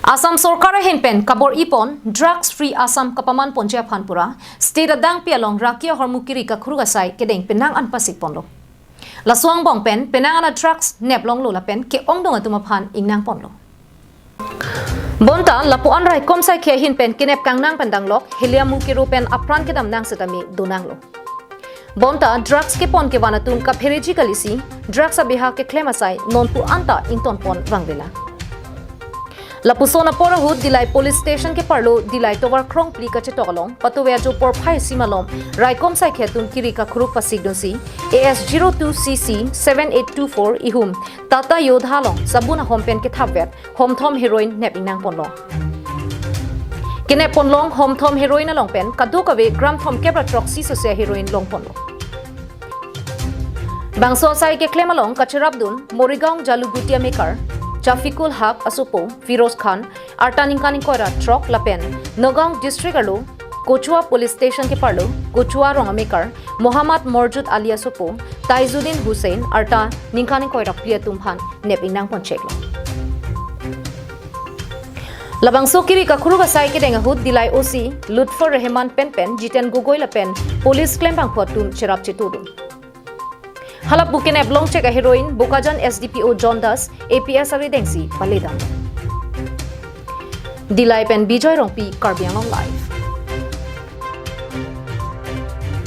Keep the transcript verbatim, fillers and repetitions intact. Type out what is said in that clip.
Assam Sorkar ahin pen kabor-ipon Drugs Free Assam kapaman ponji aphan pura state adangpi along raki ahormu kiri kakhuruk asai kedeng penang an pasik ponlo. Laso angbong pen penang an a drugs nep longlo lapen ke-ongdung atum aphan ingnang ponlo. Bonta lapu-an raikom saikhi ahin pen kenep kangnang pen danglok heliamu kero pen apran kedam nang setame donanglo. Bonta drugs kepon kevan atum kaphereji kalisi drugs abiha keklem asai nonpu anta ington pon vangvela. Lapuson apor ahut Dillai Police Station keparlo Dillai tovar krongpli kachetok along patuve ajo porphai isi malom raikom saikhi atum kiri kakhuruk pasikdunsi A S zero two C C seven eight two four ihum Tata Yodha along sabun ahom pen kethapvet homthom heroin nep ingnang ponlo. Kenep ponlong homthom heroin along pen kadokave gram thomkep ra throksi sose heroin long ponlo. Bangso asai keklem along kacherapdun Morigaon Jaluguti amekar Shafiqul Haq asopo Firoz Khan arta ningkan ingkoi ra throk lapen Nagaon District arlo Kochua Police Station keparlo Kochua rong amekar Mohammad Morjud Ali asopo Taizuddin Hussain arta ningkan ingkoi ra phli atum aphan nep ingnang poncheklo. Labangso kiri kakhuruk asai kedeng ahut Dillai O C Lutfur Rehman penpen Jiten Gogoi lapen police klembangphu atum cherap chetudun. Halapu kenep longchek a heroin Bokajan S D P O John Das A P S aridengsi paledam. Dillai pen Bijoy Rongpi, Karbi Anglong Live.